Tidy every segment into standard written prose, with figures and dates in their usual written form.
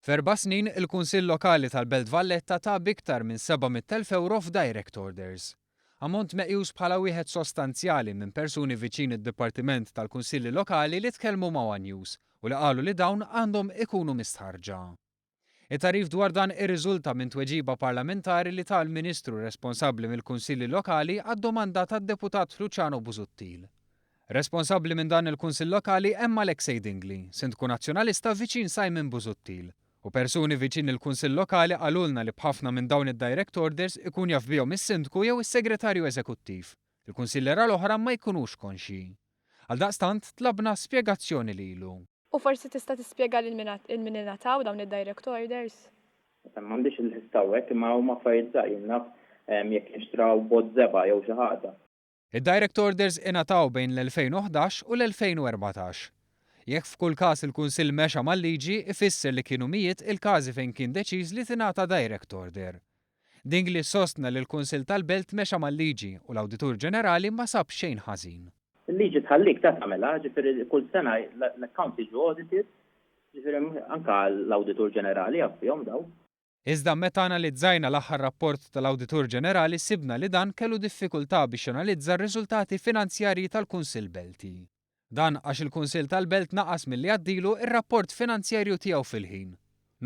F'erba' snin, il-Kunsill Lokali tal-Belt Valletta ta b'iktar minn €700,000 f'direct orders. Ammont meqjus bħala wieħed sostanzjali minn persuni viċin id-Dipartiment tal-Kunsilli Lokali li tkellmu ma' one News u li qalu li dawn għandhom ikunu mistħarrġa. It-tagħrif dwar dan irriżulta minn tweġiba parlamentari li ta l-Ministru responsabbli mill-Kunsilli Lokali għad-domanda tad-Deputat Luciano Busuttil. Responsabbli minn dan il-Kunsill Lokali hemm Alexei Dingli, Sindku Nazzjonalista viċin Simon Busuttil. U persuni viċin il-Kunsill Lokali qalulna li b'ħafna minn dawn id-direct orders ikun jaf bihom is-Sindku jew is-Segretarju Eżekuttiv. Il-kunsilliera l-oħra ma jkunux konxji. Għaldaqstant tlabna spjegazzjoni lilu. U forsi tista' tispjega lil min ingħataw dawn id-direct orders? M'għandix il-lista hawnhekk, imma huma affarijiet żgħar, jien naf jekk inxtraw bott żebgħa jew xi ħaġa. Id-direct orders ingħataw bejn l-2011 u l-2014. Jekk f'kull każ il-Kunsill mexa mal-liġi, ifisser li kienu mijiet il-każi fejn kien deċiż li tingħata direct order. Dingli sostna li l-Kunsill tal-Belt mexa mal-liġi u l-Awditur Ġenerali ma sab xejn ħażin. Il-liġi tħallik ta' tagħmilha, ġifieri kull sena l-accounts jiġu audited, ġifieri anke l-Awditur Ġenerali jaf bihom dawn. Iżda meta analizzajna l-aħħar rapport tal-Awditur Ġenerali sibna li dan kellu diffikultà biex janalizza r-riżultati finanzjarji tal-Kunsill Belti. Dan għax il-Kunsill tal-Belt naqas milli jgħaddilu r-rapport finanzjarju tiegħu fil-ħin.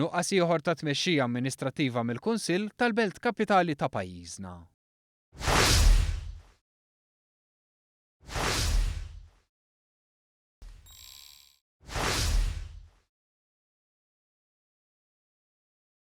Nuqqas ieħor ta' tmexxija amministrattiva mill-Kunsill tal-Belt Kapitali ta' pajjiżna.